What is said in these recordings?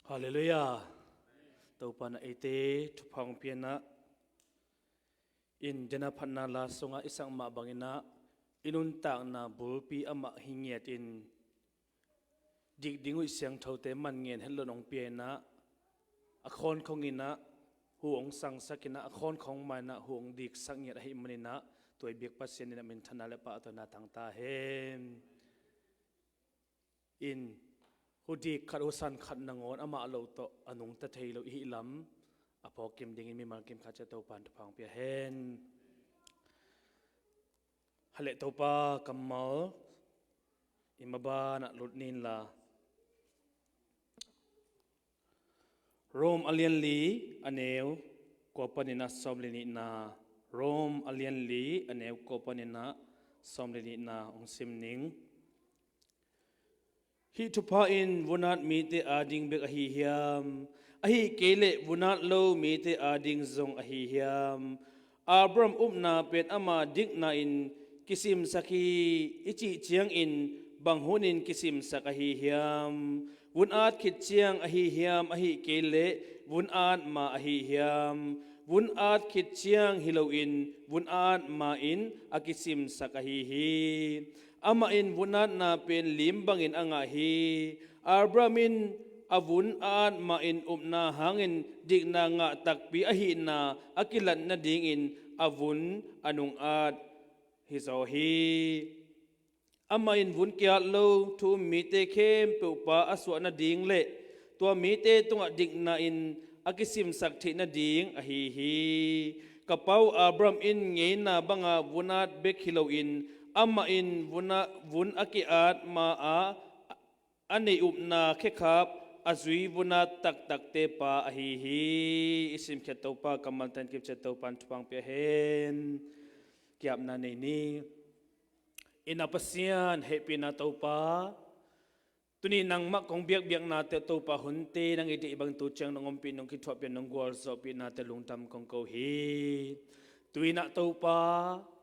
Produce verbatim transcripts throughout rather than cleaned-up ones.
Halleluiah. Topa in eite thupha hong pia in, in dena phatna la sungah i sak mah bangin i nuntakna bulpi amah hi ngiatin, dik ding uh siangthote man ngen het loin hong pia in, a khawnkhong in hu hong sangsak in, a khawnkhong mah in hu hong diksak ngiat ahih manin, tua i biak Pasian in a minthanna le pahtawina tang ta hen. In, hu dik khat, hu san khat nangawn amah lo tawh a nungta thei lo i hih lam a phawk kim dingin mimal kim khat ciat Topa in thupha hong pia hen. Hale Topa, kammal i maban ah lut ni in la. Rom a lian li, a neu kua panin sawm le nihna. Rom a lian li, a neu kua panin sawm le nihna hong sim ning. Hih thupha in vun at mite ading bek ahi hiam? Ahih kei leh vun at lo mite ading zong ahi hiam? Abraham upna pen ama dikna in kisimsak hi i cih ciangin bang hunin kisimsak ahi hiam? Vun at khit ciang ahi hiam, ahih kei leh vun at ma ahi hiam? Vun at khit ciang hi loin vun at ma-in a kisimsak ahi hi. Amah in vun atna pen lim bangin a ngah hi. Abraham in a vun a at ma-in upna hangin dikna ngah takpi ahihna a kilat nadingin a vun a nung at hi zaw hi. Amah in vun kiat lo thu um mite khempeuh pa a suah nading le tua mite tungah dikna in a kisimsak theih nading ahi hi. Ka pa uh Abraham in ngeina banga vun at bek hi loin amah in vun a, vun a ki-at ma-a a neih upna khekhap a zui vun at taktakte pa ahi hi. I simkhiat Topa kammal tan kipciat Topa in thupha hong pia hen. Kiapna nei ni. I na Pasian, hehpihna Topa, tuni nangmah kong biakbiaknate Topa hunte nang i deih bang tu ciang nong ompih, nong kithuahpih, nong gualzawhpihnate lungdam kong ko hi. Tu-in ah Topa,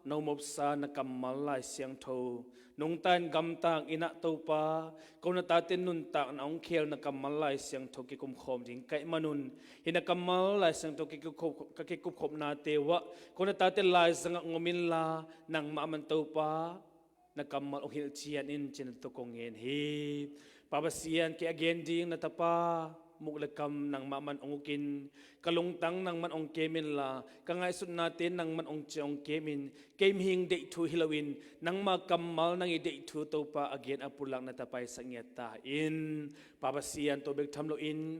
no mopsa na kammal Lai Siangtho nungta in gamtang in ah Topa, ko na tate nuntakna hong khel na kammal Lai Siangtho kikumkhawm ding ka hih manun, hih na kammal Lai Siangtho kikupkhop, ka kikupkhopnate uh ah ko na tate laizangah hong om inla, nangmah man Topa na kammal hong hilhcian in, ci-in a tuk kong ngen hi. Pa Pasian, kei a gen ding na tapa muk le kam nangmah man hong ukin, ka lungtang nangman hong kem inla, ka ngaihsutnate nangman hong ciah hong kem in. Kei mihing deih thu hi loin nangma kammal nang i deih thu Topa a gen a pulak na tapa i sak ngiat ta in. Pa Pasian, tua bek tham loin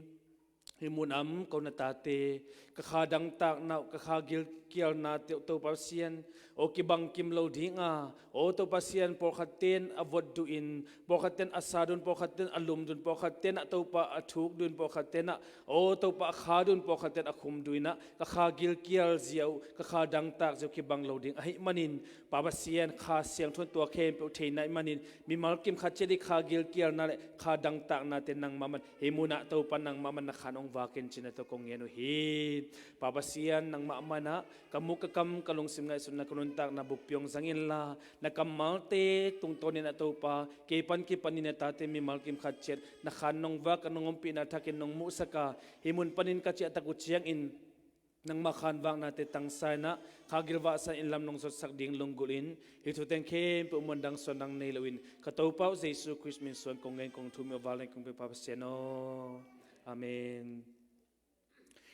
hih munam ko na tate, ka kha dangtakna uh, ka kha gilkialnate uh Topa Pasian, aw kibang kim lo dinga, aw Topa Pasian, pawlkhatte in a vot duhin, pawlkhatte in a sa duhin, pawlkhatte in a lum duhin, pawlkhatte in ah Topa a thuk duhin, pawlkhatte in ah aw Topa a kha duhin, pawlkhatte in a khum duhin ah ka kha gilkial zia uh, ka kha dangtak zia uh kibang lo ding ahih manin, Pa Pasian, Kha Siangtho in tua khempeuh thei na hih manin, mimal kim khat ciat i kha gilkialna le kha dangtaknate nangmah man, hih munah Topa nangmah man na khan hong vak in, ci-in a tuk kong ngen uh hi. Pa Pasian, nangmah man ah ka muk ka kam, ka lungsim ngaihsutna, ka nuntakna buppi hong zang inla, na kammalte tungtawnin ah Topa, kei pan kipanin na tate mimal kim khat ciat na khan nong vak, ka nong ompihna thakin nong muhsak a, hih mun panin ka ciahtak uh ciangin nangma khanvaknate tangsa in ah, kha gilvahsa in lam nong zotsak ding lunggulh in, hih thu teng khempeuh muan dang suan dang nei loin, ka Topa uh Jesu Khrist min suang kong ngen kong thum hi, a val nai kong pia Pa Pasian aw. Amen.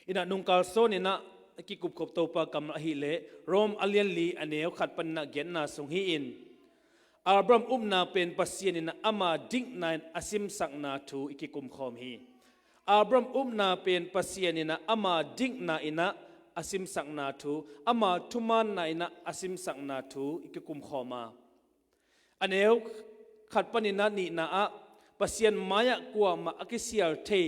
In ah nungkal sawn in ah kikupkhop Topa kammal ahih leh Rom a lian li, a neu khat panin ah giatna sung hi-in, Abraham upna pen Pasian in ah ama dikna in a simsakna thu i kikumkhawm hi. Abraham upna pen Pasian in ah ama dikna in ah a simsakna thu, ama thumaanna in ah a simsakna thu i kikumkhawm a, a neu khat panin ah nihna ah Pasian mai-ah kuamah a kisial thei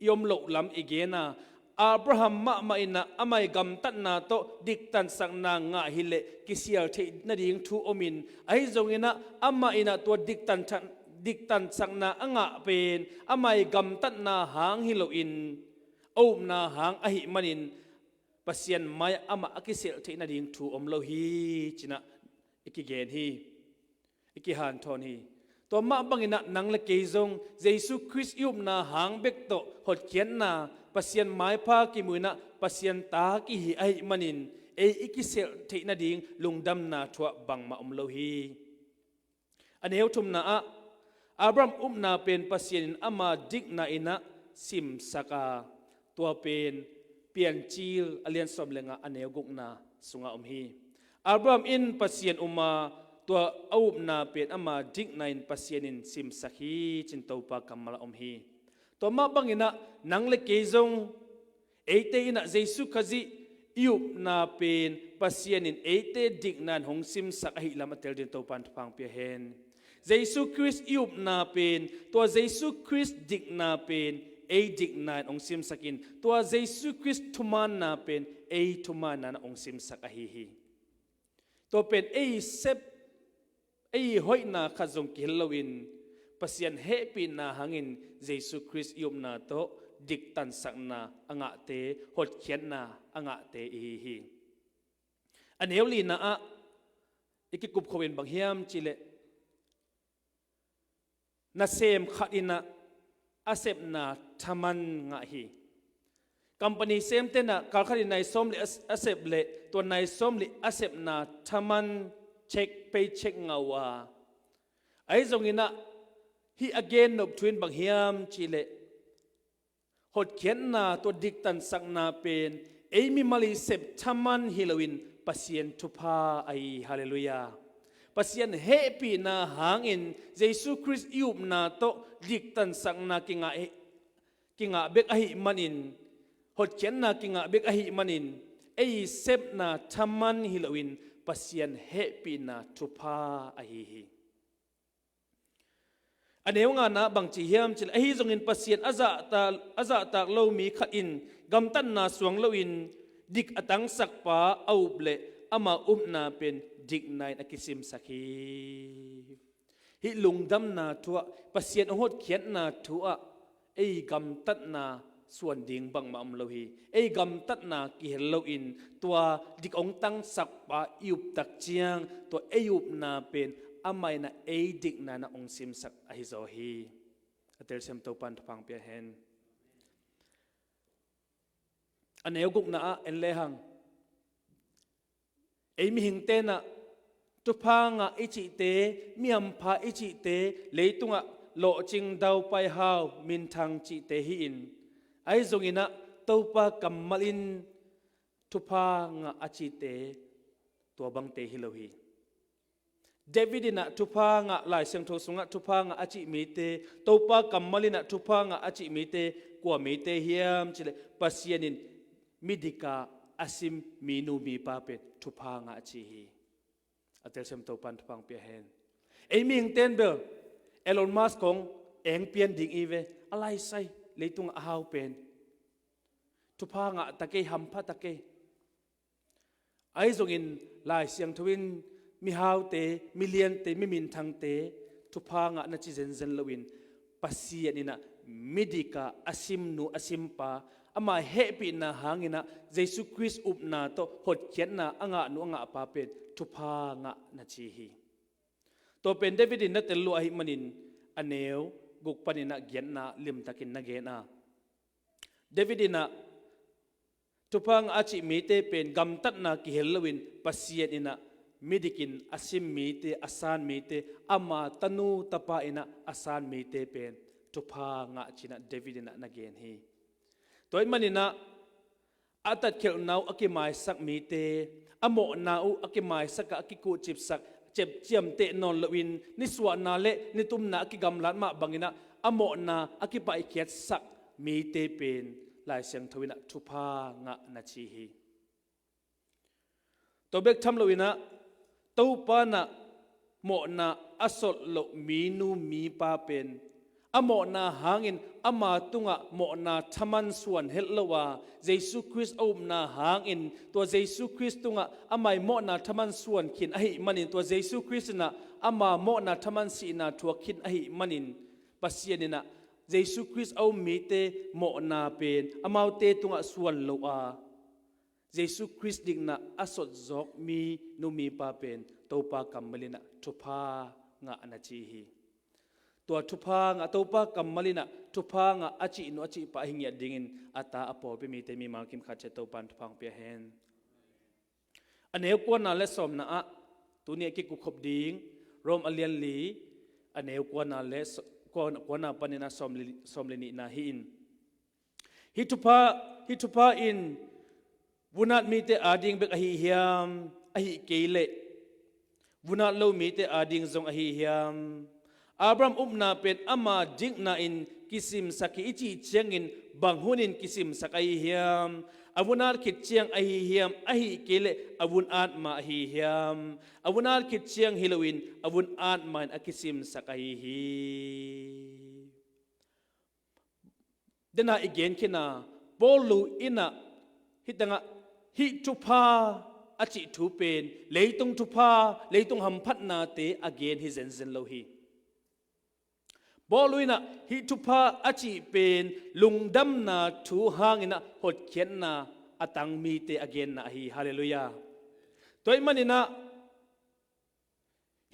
i om loh lam i gen a, Abraham mahmah in ah amah i gamtatna tawh diktansakna ngah hileh kisial theih nading thu omin, ahi zongin ah amah in ah tua diktan, diktansakna a ngah pen amah i gamtatna hang hi loin a upna hang ahih manin Pasian mai-ah amah a kisial theih nading thu om lo hi, ci-in ah i kigen hi, i kihanthawn hi. Tua mah banginah nang le kei zong Jesu Khrist i upna hang bek tawh hotkhiatna, Pasian maipha kimuinah Pasian ta kihi ahih manin ei i kiselh theih nading lungdamna thuah bangmah om lo hi. A neu thumna ah Abraham upna pen Pasian in ama dikna innah simsak a, tua pen Piancil a lian sawm le nga a neu gukna sungah om hi. Abraham in Pasian um a, tua a upna pen ama dikna in Pasian in simsak hi, cin Topa kammal ah om hi. Tua mah banginah nang le kei zong eite innah Jesu Khazih i upna pen Pasian in eite dikna in hong simsak ahih lam a tel dingin Topa in thupha pia hen. Jesu Khrist i upna pen, tua Jesu Khrist dikna pen ei dikna in hong simsak in, tua Jesu Khrist thumaanna pen ei thumaanna in hong simsak ahi hi. Tua pen ei sep, ei hoihna khat zong kihel loin Pasian hehpihna hangin Jesu Khrist i upna tawh diktansakna a ngahte, hotkhiatna a ngahte ihi hi. A neu lina ah i kikupkhoin bang hiam cihleh, nasem khat innah a sepna thaman ngah hi. Company semte innah kal khat in nai sawm le a sep leh tua nai sawm le a sepna thaman check, paycheck ngah uh a, ahi zonginah hih a gennop thu in bang hiam cihleh, hotkhiatna, tua diktansakna pen ei mimal i sep thaman hi loin Pasian thupha ahi. Halleluiah. Pasian hehpihna hangin Jesu Khrist i upna tawh diktansakna kingah, kingah bek ahih manin, hotkhiatna kingah bek ahih manin ei sepna thaman hi loin Pasian hehpihna thupha ahi hi. A neu ngana bang ci hiam cihleh, ahi zongin Pasian a zahtak, a zahtak lo mi khat in gamtatna suang loin dik a tangsakpa a up leh ama upna pen dikna in a kisimsak hi. Hih lungdamna thu ah, Pasian hong hotkhiatna thu ah ei gamtatna suan ding bangmah om lo hi. Ei gamtatna kihel loin tua dik hong tangsakpa i uptak ciang tua ei upna pen amah innah ei dikna in hong simsak ahi zaw hi. A telsiam Topa in thupha pia hen. A neu gukna ah en lehang, ei mihingte innah thupha ngah i cihte, mi hampha i cihte, leitungah lawhcing, daupai, hau, minthang cihte hi-in, ahi zonginah Topa kammal in thupha ngah a cihte tua bangte hi lo hi. David innah thupha ngah, Lai Siangtho sungah thupha ngah a cih mite, Topa kammal innah thupha ngah a cih mite kua mite hiam cihleh, Pasian in midika a sim minu mipa pen thupha ngah a ci hi. A telsiam Topa in thupha pia hen. Ei mihingte in bel Elon Musk kong eng pian ding i ve, a laisai leitungah a hau pen thupha ngah ta kei, hampha ta kei. Ahi zongin Lai Siangtho in mihaute, miliante, miminthangte thupha ngah na ci zenzen loin, Pasian innah midika a simnu a simpa, ama hehpihna hanginah Jesu Khrist upna tawh hotkhiatna a ngahnu a ngahpa pen thupha ngah na ci hi. Tua pen David in na tel lua ahih manin a neu guk paninah giatna limtakin na gen a, David innah thupha ngah a cih mite pen gamtatna kihel loin Pasian innah midikin a sim mite, a san mite, ama tanu tapa innah a san mite pen thupha ngah cinah David innah na gen hi. Tua ahih maninah a tatkhelhna uh a kimaisak mite, a mawhna uh a kimaisak a, a kikuhcipsak, ciamteh nawn loin nisuahna le nitumna a kigamlat mah banginah a mawhna a kipaihkhiatsak mite pen Lai Siangtho innah thupha ngah na ci hi. Tua bek tham loinah Topa innah mawhna a sawlh loh minu mipa pen a mawhna hangin ama tungah mawhna thaman suan het lo a, Jesu Khrist a upna hangin tua Jesu Khrist tungah ama ii mawhna thaman suan khin ahih manin, tua Jesu Khrist innah ama mawhna thaman sihna thuak khin ahih manin, Pasian innah Jesu Khrist a um mite mawhna pen amaute tungah suan lo a, Jesu Khrist dikna a sawtzawk minu mipa pen Topa kammal innah thupha ngah na ci hi. tua thupha ngah, Topa kammal in ah thupha ngah a cih nu a cih pa ahi ngiat dingin a ta a pawlpi mite mimal kim khat ciat Topa in thupha hong pia hen. A neu kuana le sawmna ah tuni a kikukhop ding Rom a lian li, a neu kuana le s-, kuana, kuana panin ah sawm le, sawm le nihna hi in. Hih thupha, hih thupha in vunat mite ading bek ahi hiam, ahi kei leh vunat lo mite ading zong ahi hiam? Abraham upna pen ama dikna in kisimsak hi i cih ciangin bang hunin kisimsak ahi hiam? A vunat khit ciang ahi hiam, ahi kei leh a vunat ma ahi hiam? A vunat khit ciang hi loin a vunat ma in a kisimsak ahi hi. Dena i genkhiatna, Paul in ah hih tangah hih thupha a cih thu pen leitung thupha, leitung hamphatnate a gen hi zenzen lo hi. Paul in ah hih thupha a cih pen lungdamna thu hangin ah hotkhiatna a tang mite a genna ahi. Halleluiah. Tua ahih manin ah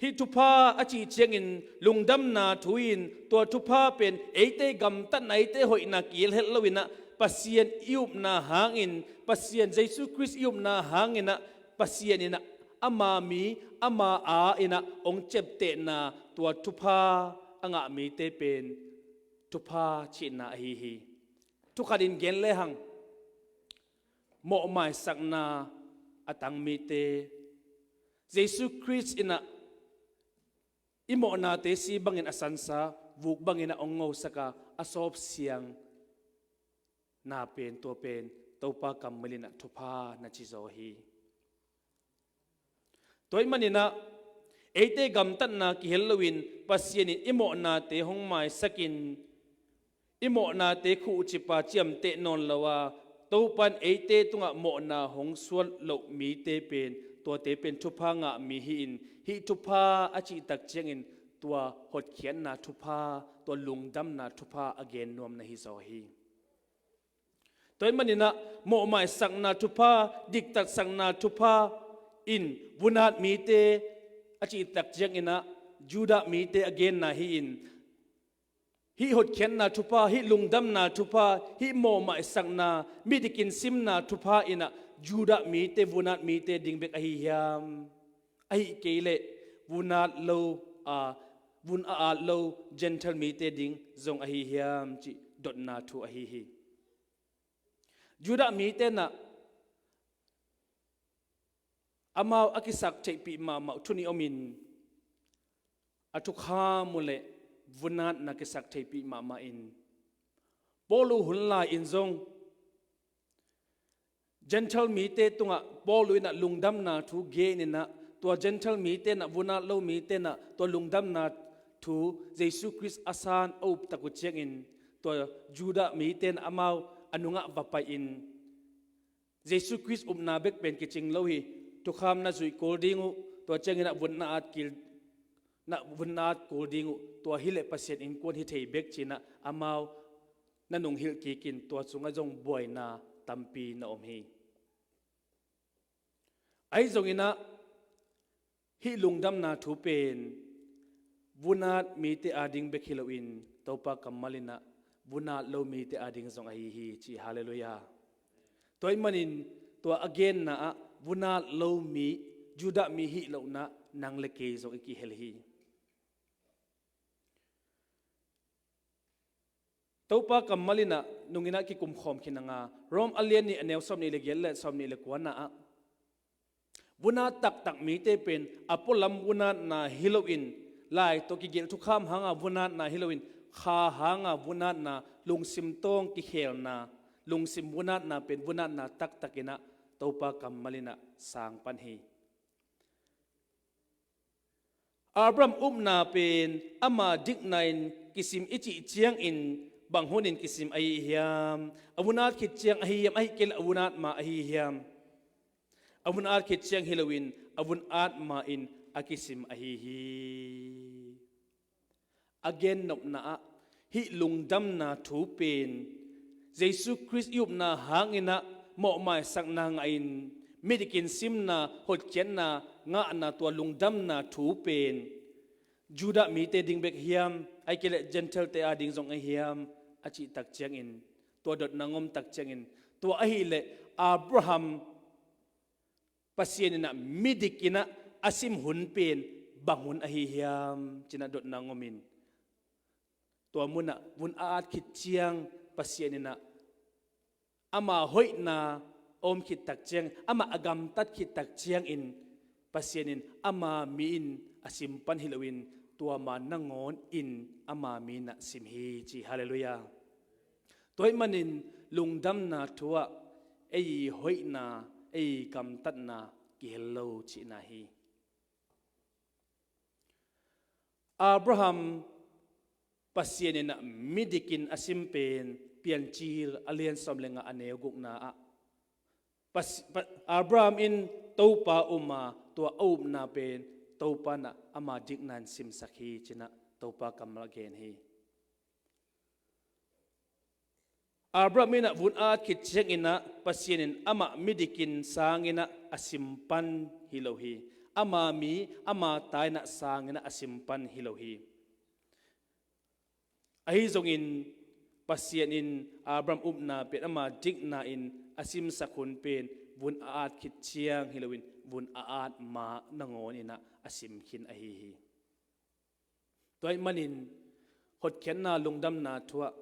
hih thupha a cih ciangin lungdamna thu in tua thupha pen eite gamtatna, eite hoihna kihelh loin ah Pasian i upna hangin, Pasian Jesu Khrist i upna hangin ah Pasian in ah ama mi, ama a in ah hong ciaptehna tua thupha a ngah mite pen thupha cihna ahi hi. Thukhatin gen lehang, mawhmaisakna a tang mite, Jesu Khrist in ah i mawhnate si bangin a sansa, vuk bangin ah hong ngosak a, a sawpsiang na pen, tua pen Topa kammal in ah thupha na ci zaw hi. Tua ahih manin ah eite gamtatna kihelh loin Pasian in i mawhnate hong maisakin, i mawhnate khuhcipa ciamteh nawn lo a, Topa in eite tungah mawhna hong suah loh mite pen, tuate pen thupha ngah mi hi in, hih thupha a cih tak ciangin tua hotkhiatna thupha, tua lungdamna thupha a gen nuam na hi zaw hi. Tua ahih manin ah mawhmaisakna thupha, diktatsakna thupha in vunat mite a cih tak ciangin ah Judah mite a genna hi in, hih hotkhiatna thupha, hih lungdamna thupha, hih mawhmaisakna, midikin simna thupha in ah Judah mite, vunat mite ding bek ahi hiam? Ahi kei leh vunat lo, a, vun a at lo Gentile mite ding zong ahi hiam cih dotna thu ahi hi. Judah mite in ah amau a kisaktheihpih mahmah uh thu nih om in, a thukham uh leh vunatna kisaktheihpih mahmah in, Paul uh hun lai-in zong Gentile mite tungah Paul in ah lungdamna thu gen in ah, tua Gentile mite in ah, vunat lo mite in ah tua lungdamna thu Jesu Khrist a san a up tak uh ciangin, tua Judah mite in ah amau a nungah va pai-in, Jesu Khrist upna bek pen kicing lo hi, thukham na zuih kul ding uh, tua ciangin ah vun na at kul, na vun na at kul ding uh, tua hi leh Pasian innkuan hi thei bek ci-in ah amau na nunghilh kik in, tua sungah zong buaina tampi na om hi. Ahi zongin ah hih lungdamna thu pen vunat mite ading bek hi loin Topa kammal in ah vunat lo mite ading zong ahi hi ci. Halleluiah. Tua ahih manin tua a genna ah vunat lo mi, Judah mi hih lohna nang le kei zong i kihel hi. Topa kammal in ah nungin ah kikum khawm khin a nga, Rom a lian nih a neu sawmnih le giat le sawmnih le kuana ah, vunat taktak mite pen a pualam vunatna hi loin, lai tawh kigelh thukham hanga vunatna hi loin, kha hanga vunatna, lungsim tawng kikhelna, lungsim vunatna pen vunatna taktak in ah Topa kammal in ah sang pan hi. Abraham upna pen ama dikna in kisim i cih ciangin bang hunin kisim ahi hiam? A vun at khit ciang ahi hiam, ahi kei leh a vun at ma ahi hiam? A vun at khit ciang hi loin a vun at ma in a kisim ahi hi. A gennopna ah hih lungdamna thu pen Jesu Khrist i upna hangin ah mawhmaisakna ngahin, midikin simna, hotkhiatna ngahna, tua lungdamna thu pen Judah mite ding bek hiam, ahih kei leh Gentile-te a ding zong ahi hiam, a cih tak ciangin, tua dotna hong om tak ciangin, tua ahih leh Abraham Pasian in ah midik in ah a sim hun pen bang hun ahi hiam, ci-in ah dotna hong om in, tua munah vun a at khit ciang Pasian in ah ama hoihna a om khit tak ciang, amah a gamtat khit tak ciangin, Pasian in ama mi in a sim pan hi loin, tua ma nangawn in ama mi in ah sim hi, ci. Halleluiah. Tua ahih manin lungdamna thu ah ei hoihna, ei gamtatna kihel lo cihna hi. Abraham Pasian in ah midik in a sim pen Piancil a lian sawm le nga a neu gukna ah, Pas-, Pa-, Abraham in Topa um a, tua a upna pen Topa in ah ama dikna in simsak hi, ci-in ah Topa kammal a gen hi. Abraham in ah vun a at khit ciangin ah Pasian in amah midik in sang in ah a sim pan hi lo hi. Ama mi, ama ta in ah sang in ah a sim pan hi lo hi. Ahi zongin Pasian in Abraham upna pen ama dikna in a simsak hun pen vun a at khit ciang hi loin, vun a at ma nangawn in ah a sim khin ahi hi. Tua ahih manin hotkhiatna lungdamna thu ah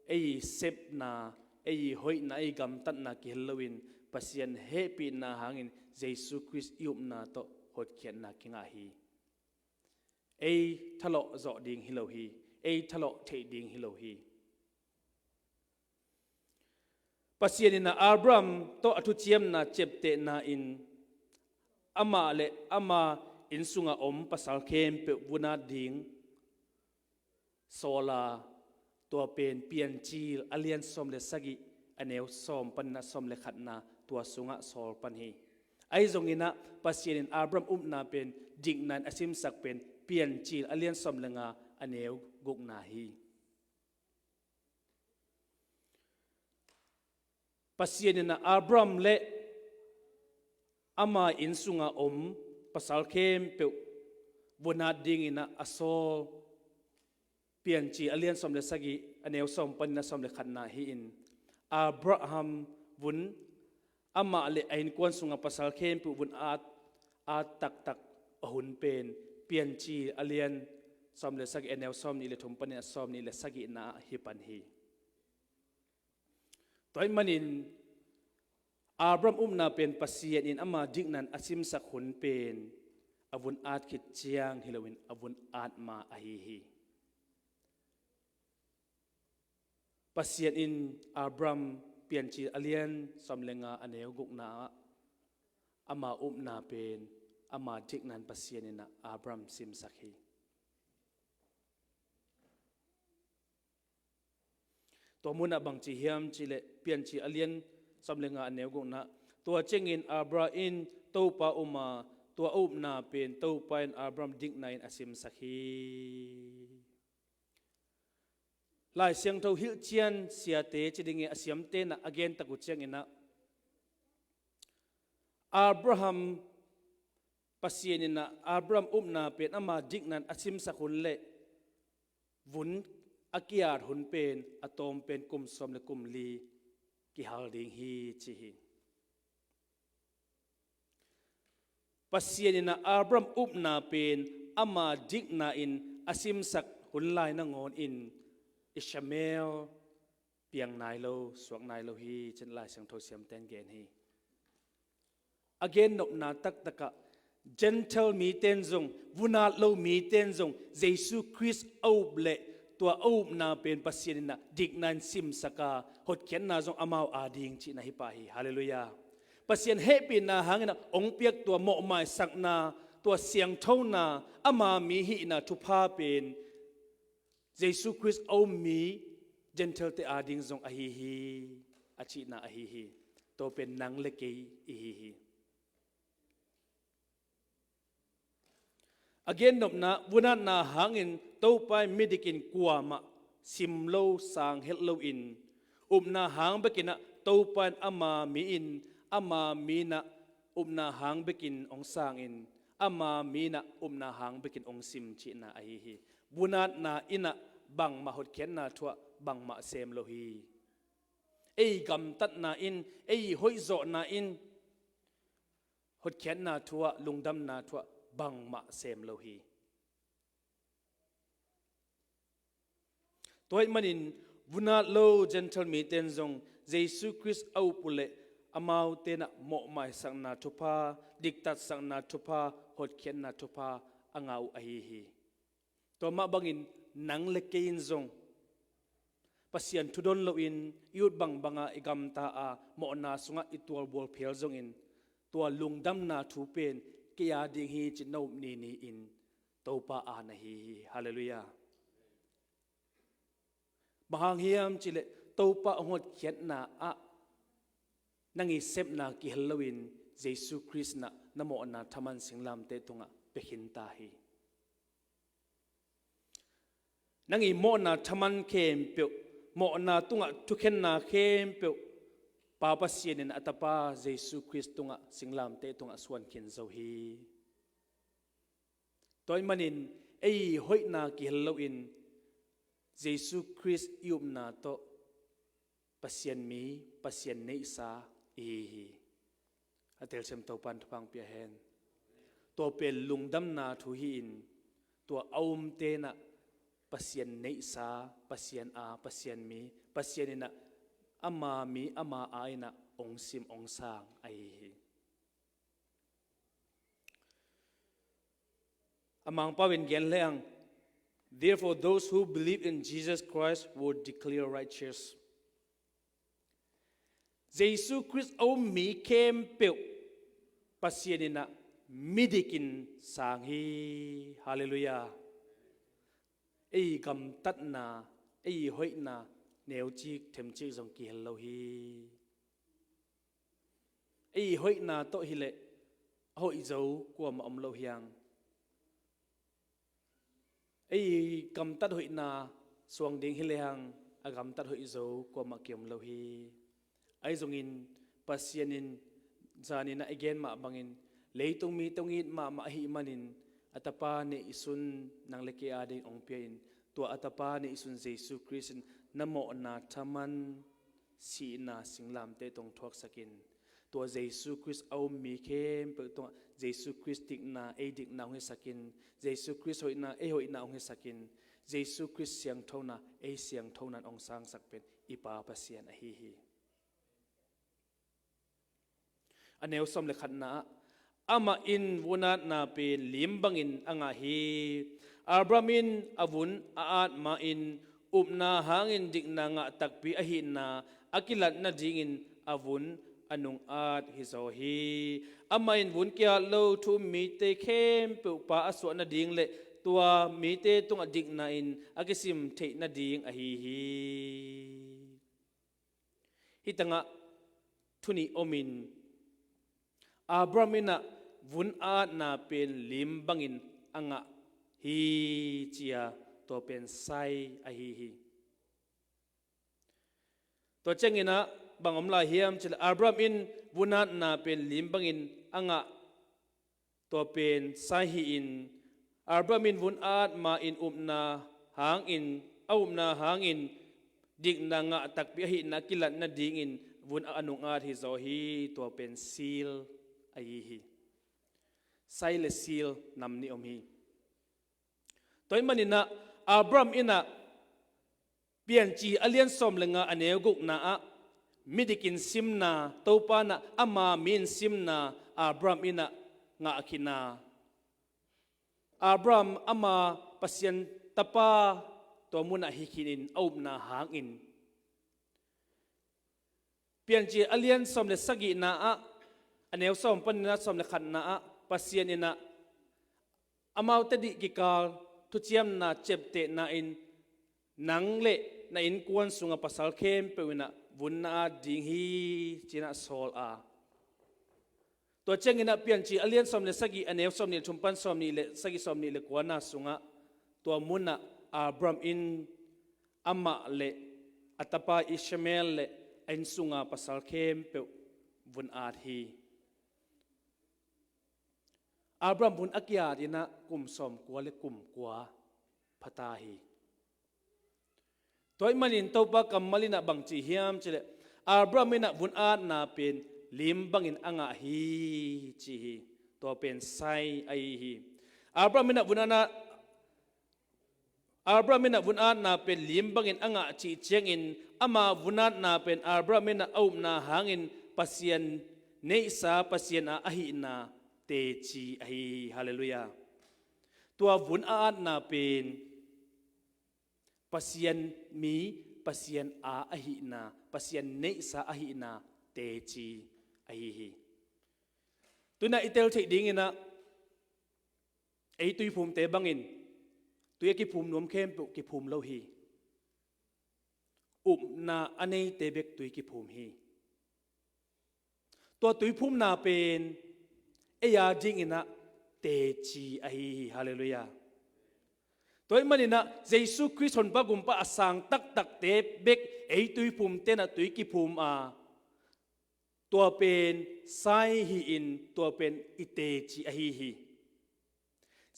ei sepna, ei hoihna, ei gamtatna kihel loin, Pasian hehpihna hangin Jesu Khrist i upna tawh hotkhiatna kingah hi. Ei thalawh zawh ding hi lo hi. Ei thalawh theih ding hi lo hi. Pasian in ah Abraham tawh a thuciamna ciaptehna in amah le ama inn sunga om pasal khempeuh vun at ding sawl a, tua pen Piancil a lian sawm le sagih, a neu sawm panin ah sawm le khatna, tua sungah sawl pan hi. Ahi zongin ah Pasian in Abraham upna pen dikna in a simsak pen Piancil a lian sawm le nga, a neu gukna hi. Pasian in ah Abraham le ama inn sunga om pasal khempeuh vun at dingin ah a sawl, Piancil a lian sawm le sagih, a neu sawm panin ah sawm le khatna hi-in, Abraham vun, amah le a innkuan sunga pasal khempeuh vun at, at taktak a hun pen Piancil a lian sawm le sagih, a neu sawm nih le thum panin ah sawm nih le sagihna ah hi pan hi. Tua ahih manin Abraham upna pen Pasian in ama dikna in a simsak hun pen a vun at khit ciang hi loin, a vun at ma ahi hi. Pasian in Abraham, Piancil a lian sawm le nga, a neu gukna ah ama upna pen, ama dikna in Pasian in ah Abraham simsak hi. Tua munah bangci hiam cih leh, Piancil a lian sawm le nga, a neu gukna, tua ciangin Abraham in Topa um a, tua a upna pen Topa in Abraham dikna in a simsak hi. Lai Siangtho hilhcian siate ci ding hi, a siamte in ah a gen tak uh ciangin ah, Abraham, Pasian in ah Abraham upna pen ama dikna in a simsak hun le vun a ki-at hun pen a tawm pen kum sawm le kum li kihal ding hi, ci hi. Pasian in ah Abraham upna pen ama dikna in a simsak hun lai nangawn in Ishmael piang nai lo, suak nai lo hi, ci-in Lai Siangtho siamte in gen hi. A gennopna taktak ah, Gentile mite in zong, vun at lo mite in zong, Jesu Khrist a up leh tua a upna pen Pasian in ah dikna in simsak a, hotkhiatna zong amau a ding cihna hi pah hi. Halleluiah. Pasian hehpihna hangin ah hong piak tua mawhmaisakna, tua siangthona, ama mi hihna thupha pen Jesu Khrist a um mi Gentile-te a ding zong ahi hi, a cihna ahi hi. Tua pen nang le kei i hi hi. A gennopna, vun atna hangin Topa in midik in kuamah sim lo, sang het loin, upna hang bekin ah Topa in ama mi in, ama mi in ah upna hang bekin hong sangin, ama mi in ah upna hang bekin hong sim cihna ahi hi. Vun atna in ah bangmah hotkhiatna thu ah bangmah sem lo hi. Ei gamtatna in, ei hoihzawhna in hotkhiatna thu ah, lungdamna thu ah bangmah sem lo hi. Tua ahih manin vun at lo Gentile mite in zong Jesu Khrist a up uh leh amaute in ah mawhmaisakna thupha, diktatsakna thupha, hotkhiatna thupha a ngah uh ahi hi. Tua mah bangin nang le kei in zong Pasian thudon loin i ut bangbanga i gamta a, mawhna sungah i tualbual phel zongin, tua lungdamna thu pen kei a ding hi ci-in na up nini-in Topa a na hi hi. Halleluiah. Bang hang hiam cihleh Topa hong hotkhiatna ah nang i sepna kihel loin Jesu Khrist in ah na mawhna thaman singlamteh tungah pia khin ta hi. Nang i mawhna thaman khempeuh, mawhna tungah thukhenna khempeuh Pa Pasian in a Tapa Jesu Khrist tungah, singlamteh tungah suan khin zo hi. Tua ahih manin ei hoihna kihel loin Jesu Khrist i upna tawh Pasian mi, Pasian neihsa i hi hi. A telsiam Topa'n thupha hong pia hen. Tua pen lungdamna thu hi-in, tua a umte in ah Pasian neihsa, Pasian a, Pasian mi, Pasian in ah ama mi, ama a in ah hong sim, hong sang ahi hi. A Mangpau in gen lehang, "Therefore those who believe in Jesus Christ were declared righteous." Jesu Khrist a um mi khempeuh Pasian in ah midikin sang hi. Halleluiah. Ei gamtatna, ei hoihna neucik themcik zong kihel lo hi. Ei hoihna tawh hileh a hoih zo kuamah om lo hi hang. Ei gamtat hoihna suang ding hi lehang a gamtat hoih zo kuamah ki-om lo hi. Ahi zongin Pasian in zanin ah i gen mah bangin leitung mite hong it mahmah ahih manin a Tapa neihsun nang le kei a dingin hong pia-in, tua a Tapa neihsun Jesu Khrist in na mawhna thaman sihna singlamteh tungah thuaksakin, tua Jesu Khrist a um mi khempeuh tungah Jesu Khrist dikna, ei dikna hong hisakin, Jesu Khrist hoihna, ei hoihna hong hisakin, Jesu Khrist siangthona, ei siangthona in hong sangsak pen i Pa Pasian ahi hi. A neu sawm le khatna ah, "Amah in vun atna pen lim bangin a ngah hi. Abraham in a vun a at ma-in upna hangin dikna ngah takpi ahihna a kilat nadingin a vun a nung at hizaw hi. Amah in vun ki-at lo thu-um mite khempeuh pa a suah nading le tua mite tungah dikna in a kisim theih nading ahi hi." Hih tangah thu nih om in, Abraham in ah vun a atna pen lim bangin a ngah hi, ci-a, tua pen sai ahi hi. Tua ciangin ah bang om lai hiam cihleh, Abraham in vun a atna pen lim bangin a ngah, tua pen sai hi-in, Abraham in vun a at ma-in upna hangin, a upna hangin dikna ngah takpi ahihna kilat nadingin vun a nung at hizaw hi, tua pen seal ahi hi. Sai le seal nam nih om hi. Tua ahih manin ah Abraham in ah Piancil a lian sawm le nga a neu gukna ah midikin simna, Topa in ah ama mi-in simna Abraham in ah ngah khitna. Abraham ama Pasian tapa tua munah hi khinin a upna hangin. Piancil a lian sawm le sagihna ah, a neu sawm panin ah sawm le khatna ah, Pasian in ah amaute dih kikal thuciamna ciaptehna in, nang le na innkuan sunga pasal khempeuh in ah vun na at ding hi, ci-in ah sawl a. Tua ciangin ah Piancil a lian sawm le sagih, a neu sawm nih le thum pan sawm nih le sagih, sawm nih le kuana sungah, tua munah Abraham in amah le a tapa Ishmael le a inn sunga pasal khempeuh vun at hi. Abraham vun a ki-at in ah kum sawmkua le kum kua pha ta hi. Tua ahih manin Topa kammal in ah bang ci hiam cih leh, Abraham in ah vun a atna pen lim bangin a ngah hi, ci hi. Tua pen sign ahi hi. Abraham in ah vun a atna Abraham in ah vun a atna pen lim bangin a ngah cih ciangin, ama vun a atna pen Abraham in ah a upna hangin Pasian neihsa, Pasian a ahihna teci ahi hi. Halleluiah. Tua vun a atna pen Pasian mi, Pasian a ahihna, Pasian neihsa ahihna teci ahi hi. Tu-in ah i tel theih dingin ah, ei tuiphumte bangin tui a kiphum nuam khempeuh kiphum lo hi. Upna a neite bek tui kiphum hi. Tua tuiphumna pen ei a dingin ah teci ahi hi. Halleluiah. Tua ahih manin ah Jesu Khrist honpa gumpa a sang taktakte bek ei tuiphumte in ah tui kiphum a, tua pen sign hi-in, tua pen i teci ahi hi.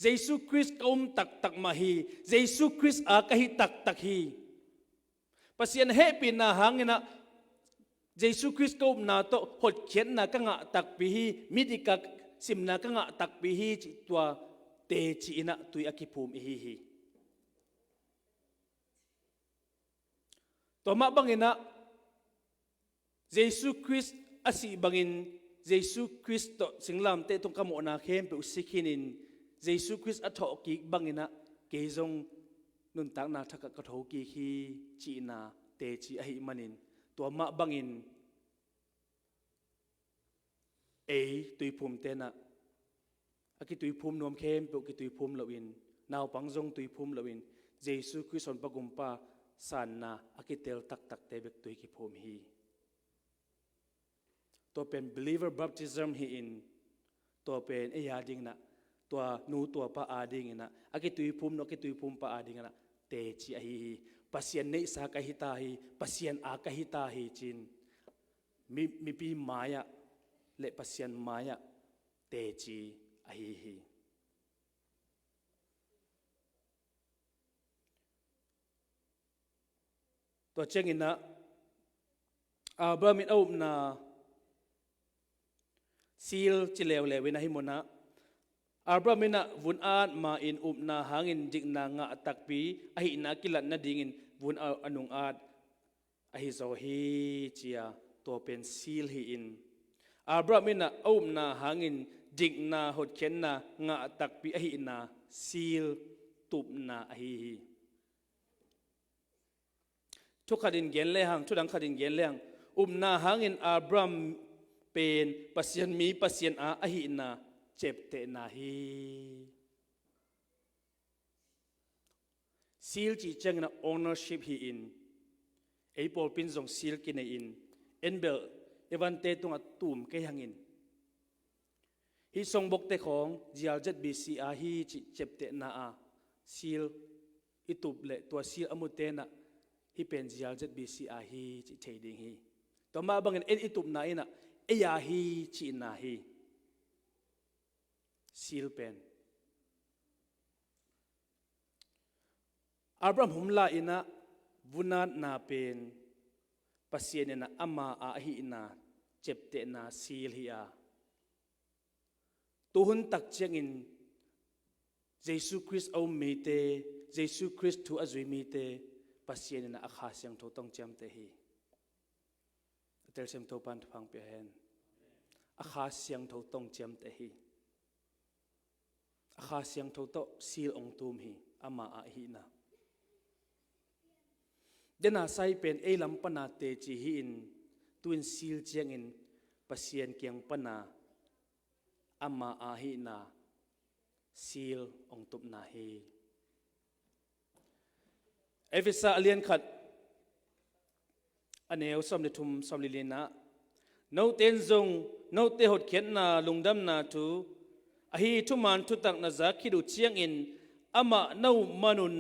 Jesu Khrist ka um taktak mah hi. Jesu Khrist a ka hi taktak hi. Pasian hehpihna hangin ah Jesu Khrist ka upna tawh hotkhiatna ka ngah takpi hi. Midik a simna ka ngah takpi hi, cih tua teci in ah tui a kiphum i hi hi. Tua mah bangin ah Jesu Khrist a sih bangin Jesu Khrist tawh singlamteh tung ka mawhna khempeuh si khinin, Jesu Khrist a thawhkik bangin ah kei zong nuntakna thak ah ka thokik hi, cihna teci ahih manin, tua mah bangin ei tuiphumte in ah a kituiphum nuam khempeuh kituiphum loin, naupang zong tuiphum loin, Jesu Khrist honpa gumpa sanna a kitel taktakte bek tui kiphum hi. Tua pen believer baptism hi-in, tua pen ei a dingin ah, tua nu tua pa a dingin ah, a kituiphum nu a kituiphum pa a dingin ah teci ahi hi. Pasian neihsa ka hi ta hi, Pasian a ka hi ta hi, ci-in mi, mipi mai-ah le Pasian mai-ah teci ahi hi. Tua ciangin ah Abraham in a upna seal ci leuleu in ahi mun ah, Abraham in ah vun a at ma-in upna hangin dikna ngah takpi ahihna kilat nadingin vun a, a nung at ahi zaw hi, ci-a tua pen seal hi-in, Abraham in ah a upna hangin dikna hotkhiatna ngah takpi ahihna seal tupna ahi hi. Thu khat in gen lehang, thu dang khat in gen lehang, upna hangin Abraham pen Pasian mi, Pasian a ahihna ciaptehna hi. Seal cih ciangin ah ownership hi-in, ei pawlpi in zong seal kinei-in, en bel ei vante tungah tum kei hang in, hih songbokte khawng Z R Z B C a hi cih ciaptehna a seal i tup leh tua seal a mute in ah hih pen Z R Z B C a hi cih thei ding hi. Tua mah bangin ei i tupna in ah ei a hi cihna hi. Seal pen Abraham humla in ah vun atna pen Pasian in ah ama a ahihna ciaptehna seal hi a, tuhun tak ciangin Jesu Khrist a um mite, Jesu Khrist thu a zui mite Pasian in ah a Kha Siangtho tawh hong ciamteh hi. A telsiam Topa'n thupha hong pia hen. A Kha Siangtho tawh hong ciamteh hi. A Kha Siangtho tawh seal hong tum hi, ama a ahihna. Dena sai pen ei lam pana teci hi-in, tu-in seal ciangin Pasian kiang pana ama a ahihna seal hong tupna hi. Efesa a lian khat, a neu sawm le thum, sawm le li in ah, note in zong note hotkhiatna lungdamna thu ahi thuman thutak na za khit uh ciangin, amah na up manun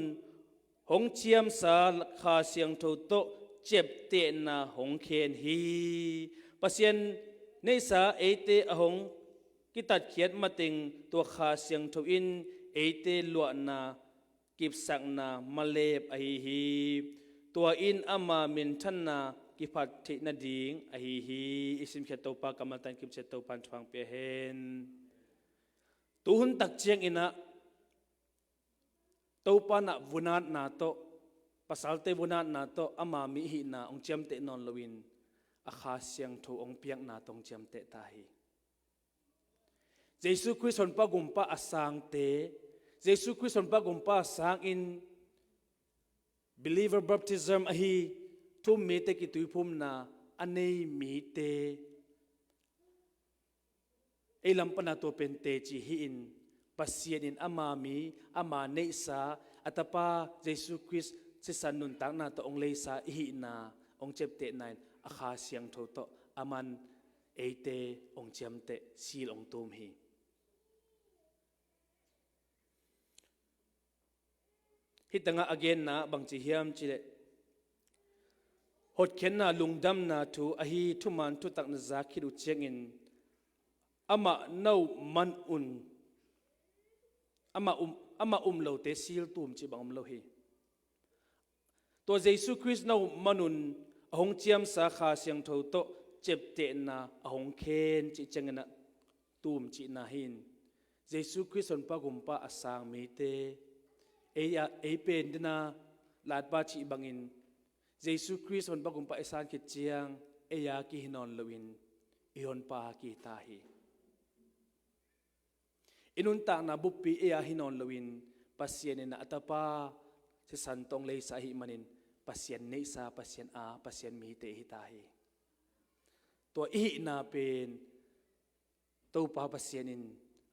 hong ciamsa Kha Siangtho tawh ciaptehna hong khen hi. Pasian neihsa eite a hong kitatkhiat mateng tua Kha Siangtho in eite luahna, kipsakna malep ahi hi. Tua in ama minthanna kiphat theih nading ahi hi. I simkhiat Topa kammal tawh kipciat Topa in thupha pia hen. Tuhun tak cianginah Topa in ah vunatna tawh, pasalte vunatna tawh ama mi ihihna hong ciamteh nawn loin a Kha Siangtho hong piakna tawh hong ciamteh ta hi. Jesu Khrist honpa gumpa a sangte, Jesu Khrist honpa gumpa a sangin believer baptism ahi thu-um mite kituiphumna a nei mite, ei lam pana tua pen teci hi-in Pasian in ama mi, ama neihsa a Tapa Jesu Khrist sisan nuntakna tawh hong leisa ihihna hong ciaptehna in a Kha Siangtho tawh aman eite hong ciamteh, seal hong tum hi. Hih tangah a genna bangci hiam cileh, hotkhiatna lungdamna thu ahi thuman thutak na za khit uh ciangin amah na up man un, amah um, amah um lote seal tum cih bang om lo hi. Tua Jesu Khrist na up man un a hong ciamsa Kha Siangtho tawh ciaptehna a hong khen cih cianginah tum cihna hi-in, Jesu Khrist honpa gumpa a sang mite, ei a, ei pen dina latpa cih bangin Jesu Khrist honpa gumpa i san khit ciang ei a kihi nawn loin i honpa a kihi ta hi. I nuntakna buppi ei a hi nawn loin Pasian in a Tapa sisan tawh hong leisa ahih manin Pasian neihsa, Pasian a, Pasian mite i hi ta hi. Tua ihihna pen Topa Pasian in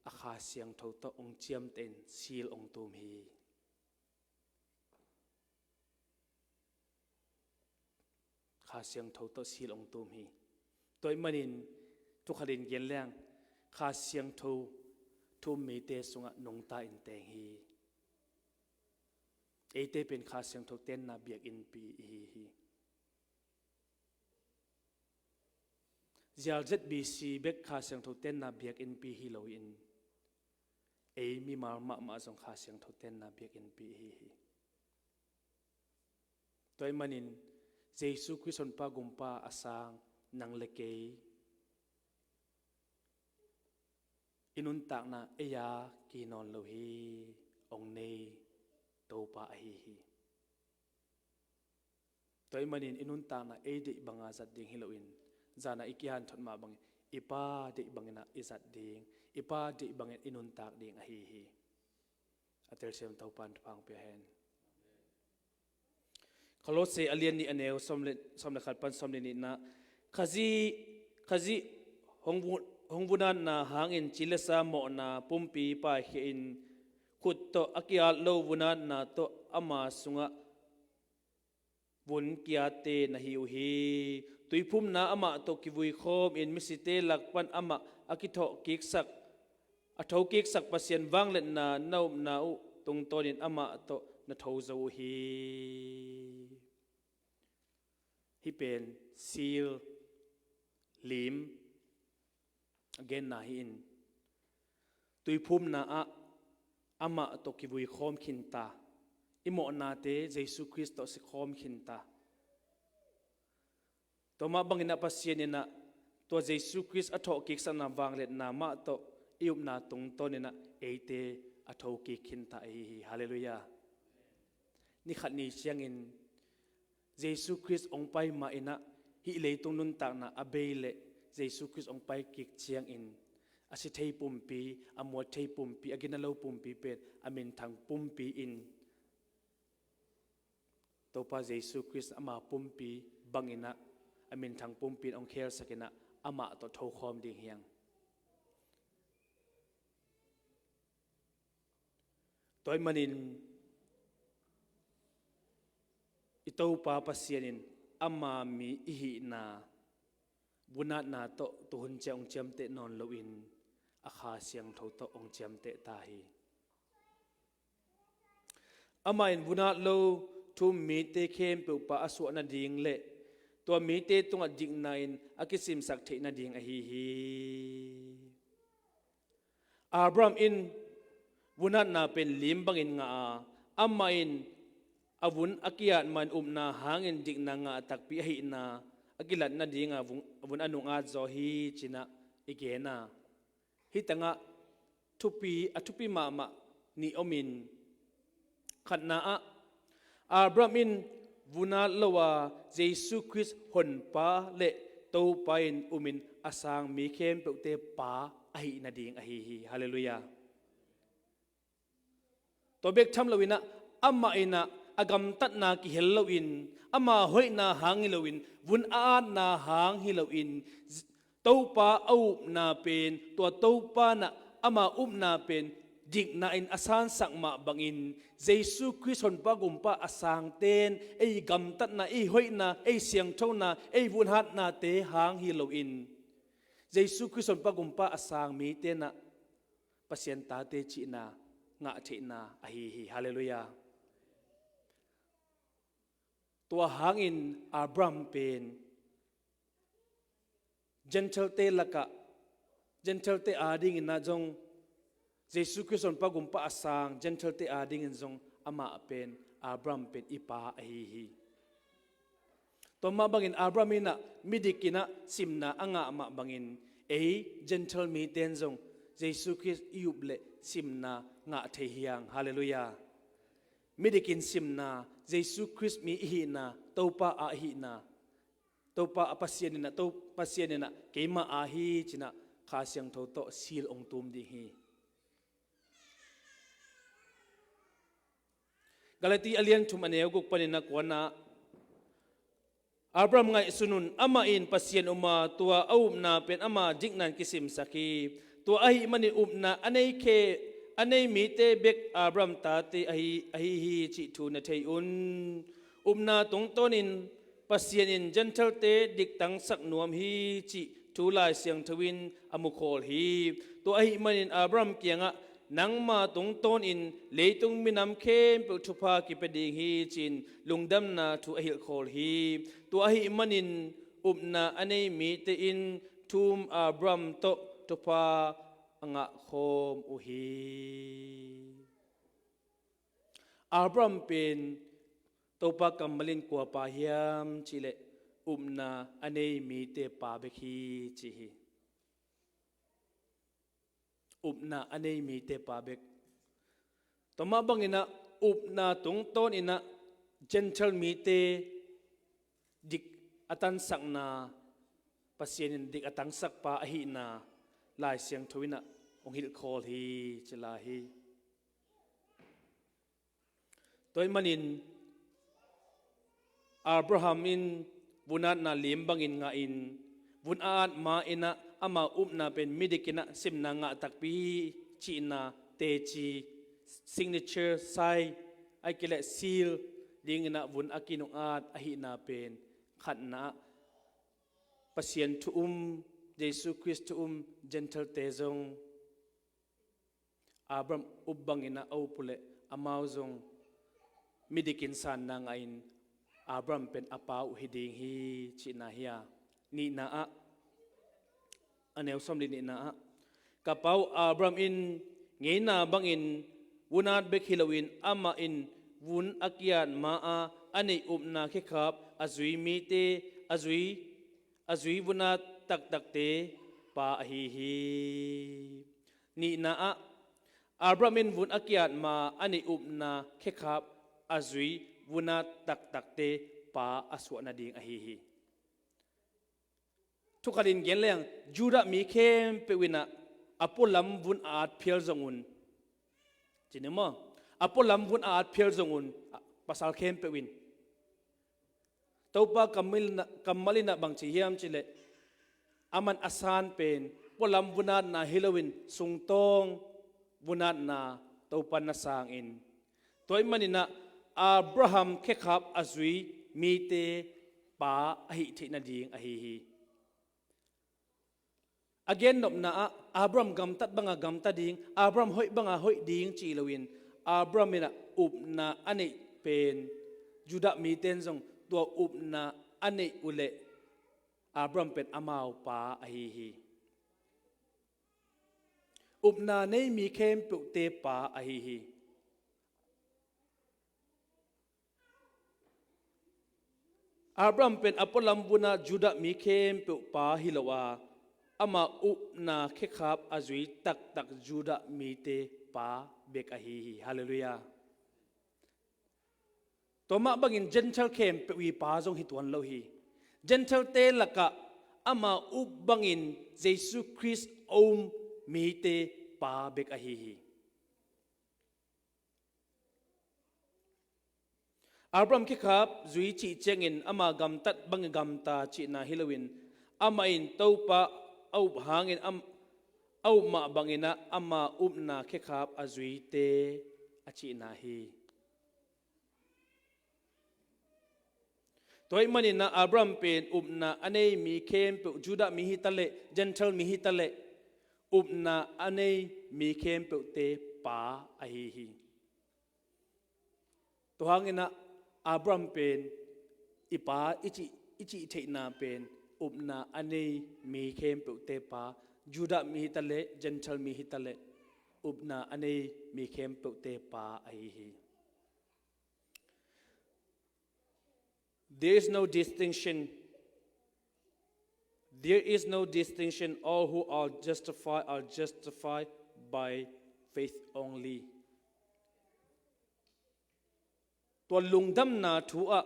a Kha Siangtho tawh hong ciamteh in seal hong tum hi. Kha Siangtho tawh seal hong tum hi. Tua ahih manin thukhatin gen leng Kha Siangtho thu-um mite sungah nungta in teng hi. Eite pen Kha Siangtho tenna biakinnpi i hi hi. Zial Z B C bek Kha Siangtho tenna biakinnpi hi loin ei mimal mahmah zong Kha Siangtho tenna biakinnpi i hi hi. Tua ahih manin Jesu Khrist honpa gumpa a sang nang le kei i nuntakna ei a kihi nawn lo hi. Hong nei Topa ahi hi. Tua ahih manin i nuntakna ei deih banga zat ding hi loin, zana i kihanthawn mah bangin i Pa deih banginah i zat ding, i Pa deih bangin i nuntak ding ahi hi. A telsiam Topa in thupha hong pia hen. Kolose a lian nih a neu sawm le, sawm le khat pan sawm le nihna, Khazih, Khazih hong vu-, hong vunatna hangin ci le sa mawhna pumpi paikhia in, khut tawh a ki-at lo vunatna tawh ama sungah vun ki-atte na hi uh hi. Tuiphumna amah tawh kivui khawmin misite lak pan amah a kithawh kiksak, a tho kiksak Pasian vangliatna na upna uh tungtawnin amah tawh na tho zo uh hi. Hih pen seal, lim a genna hi-in, tuiphumna ah amah tawh kivui khawm khinta, i mawhnate Jesu Khrist tawh si khawm khinta. Tua mah banginah Pasian inah tua Jesu Khrist a thawh kiksakna vangliatna mah tawh i upna tungtawninah eite a tho kik khinta ahi hi. Halleluiah. Ni khat ni ciangin Jesu Khrist hong pai mah inah hih leitung nuntakna a bei leh Jesu Khrist hong pai kik ciangin a si thei pumpi, a muat thei pumpi, a gina lo pumpi pen a minthang pumpi in Topa Jesu Khrist ama pumpi banginah a minthang pumpi in hong khelsak inah amah tawh thokhawm ding hi hang. Tua ahih manin i Topa Pasian in ama mi i hihna vunatna tawh tuhun ciang hong ciamteh nawn loin a Kha Siangtho tawh hong ciamteh ta hi. Amah in vunat lo thu-um mite khempeuh pah a suah nading le tua mite tungah dikna in a kisimsak theih nading ahi hi. Abraham in vunatna pen lim bangin ngah a, amah in a vun a ki-at ma-in upna hangin dikna ngah takpi ahihna a kilat nadinga vun, vun a nungat zaw hi ci-in ah i gen a. Hih tangah thupi, a thupi mahmah nih om in, khatna ah Abraham in vunat lo a, Jesu Khrist Honpa le Topa in umin a sang mi khempeuhte pa ahih nading ahi hi. Halleluiah. Tua bek tham loin ah, amah in ah a gamtatna kihel loin, ama hoihna hang hi loin, vun a atna hang hi loin, Topa a upna pen, tua Topa in ah ama upna pen dikna in a sansak mah bangin, Jesu Khrist Honpa Gumpa a sangte in ei gamtatna, ei hoihna, ei siangthona, ei vunhatnate hang hi loin, Jesu Khrist Honpa Gumpa a sang mite in ah Pasian tate cihna ngah theihna ahi hi. Halleluiah. Tua hangin Abraham pen Gentile-te lakah, Gentile-te adingin ah zong, Jesu Khrist Honpa Gumpa a sang Gentile-te adingin zong amah pen, Abraham pen i pa ahi hi. Tua mah bangin Abraham in ah midik in ah simna a ngah mah bangin, ei Gentile mite in zong Jesu Khrist i up leh simna ngah thei hi hang. Halleluiah. Midik in simna, Jesu Khrist mi i hihna, Topa a hihna, Topa a Pasian in ah, To-, Pasian in ah keimah a hi ci-in ah Kha Siangtho tawh seal hong tum ding hi. Galati a lian thum, a neu guk panin a kuana, Abraham ngaihsun un, amah in Pasian um a, tua a upna pen ama dikna in kisimsak hi. Tua ahih manin upna a nei khe, a nei mite bek Abraham tate ahi, ahi hi cih thu na thei un. Upna tungtawnin Pasian in Gentile-te diktangsak nuam hi cih thu Lai Siangtho in a mukhawl hi. Tua ahih manin Abraham kiangah, nangma tungtawnin leitung minam khempeuh thupha kipia ding hi ci-in lungdamna thu a hilhkhawl hi. Tua ahih manin upna a nei mite in thu-um Abraham tawh thupha a ngahkhawm uh hi. Abraham pen Topa kammal in kua pa hiam cih leh, upna a nei mite pa bek hi ci hi. Upna a nei mite pa bek. Tua mah bangin ah upna tungtawnin ah Gentile mite dik a tansakna, Pasian in dik a tangsak pa ahihna Lai Siangtho in ah hong hilhkhawl hi ci lai hi. Tua ahih manin Abraham in vunatna lim bangin ngahin, vun a at ma-in ah ama upna pen midik in ah simna ngah takpi hi cihna teci, signature, sign, ahih kei leh seal dingin ah vun a kinung at ahihna pen khatna ah Pasian thu-um, Jesu Khrist thu-um Gentile-te zong Abraham up bangin ah a up uh leh amau zong midikin sanna ngahin Abraham pen a pa uh hi ding hi cihna hi a. Nihna ah, a neu sawm le nihna ah, ka pa uh Abraham in ngeina bangin vun at bek hi loin amah in vun a ki-at ma-a a neih upna khekhap a zui mite, a zui, a zui vun at taktakte pa ahi hi. Nihna ah, Abraham in vun a ki-at ma-a a neih upna khekhap a zui vun at taktakte pa a suah nading ahi hi. Thukhatin gen leng, Judah mi khempeuh in ah a pualam vun a at phial zong un, ci ni maw, a pualam vun a at phial zong un, pasal khempeuh in. Topa kammal in ah, kammal in ah bang ci hiam cih leh, aman a san pen pualam vun atna hi loin sungtawng vun atna Topa na sangin, tua ahih manin ah Abraham khekhap a zui mite pa ahih theih nading ahi hi. A gennopna ah Abraham gamtat banga gamta ding, Abraham hoih banga hoih ding ci loin, Abraham in ah upna a neih pen, Judah mite in zong tua upna a neih uh leh Abraham pen amau pa ahi hi. Upna nei mi khempeuhte pa ahi hi. Abraham pen a pualam vunah Judah mi khempeuh pa hi lo a, ama upna khekhap a zui taktak Judah mite pa bek ahi hi. Halleluiah. Tua mah bangin Gentile khempeuh i pa zong hi tuan lo hi. Gentile-te lakah ama up bangin Jesu Khrist a um mite pa bek ahi hi. Abraham khekhap zui cih ciangin ama gamtat bangin gamta cihna hi loin, amah in Topa a up hangin am, a up mah banginah ama upna khekhap a zuite a cihna hi. Tua ahih maninah Abraham pen upna a nei mi khempeuh, Judah mi hi taleh, Gentile mi hi taleh, upna a nei mi khempeuhte pa ahi hi. Tua hanginah Abraham pen i pa i cih, i cih theihna pen upna a nei mi khempeuhte pa, Judah mi hi taleh, Gentile mi hi taleh, upna a nei mi khempeuhte pa ahi hi. There is no distinction. There is no distinction. All who are justified are justified by faith only. Tua lungdamna thu ah,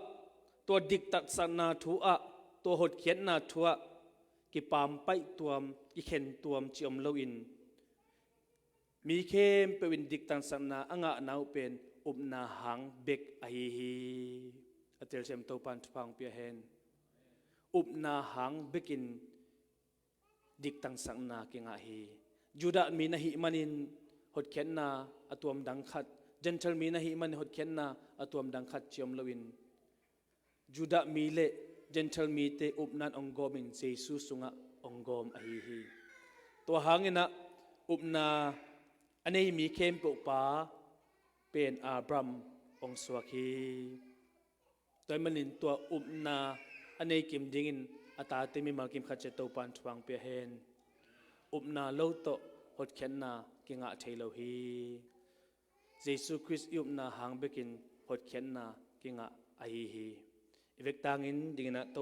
tua diktatsakna thu ah, tua hotkhiatna thu ah kipaampaih tuam, kikhen tuam ci om loin, mi khempeuh in diktatsakna a ngahna uh pen upna hang bek ahi hi. A telsiam Topan thupha hong pia hen. Upna hang bekin diktatsakna kingah hi. Judah mi na hih manin hotkhiatna a tuam dang khat, Gentile mi na hih manin hotkhiatna a tuam dang khat ci om loin, Judah mi le Gentile mite upna in hong gawmin Jesu sungah hong gawm ahi hi. Tua hanginah upna a nei mi khempeuh pa pen Abraham hong suak hi. Tua ahih manin tua upna a nei kim dingin a tate mimal kim khat ciat Topan thupha hong pia hen. Upna lo tawh hotkhiatna kingah thei lo hi. Jesu Khrist i upna hang bekin hotkhiatna kingah ahi hi. I vek tangin dinginah To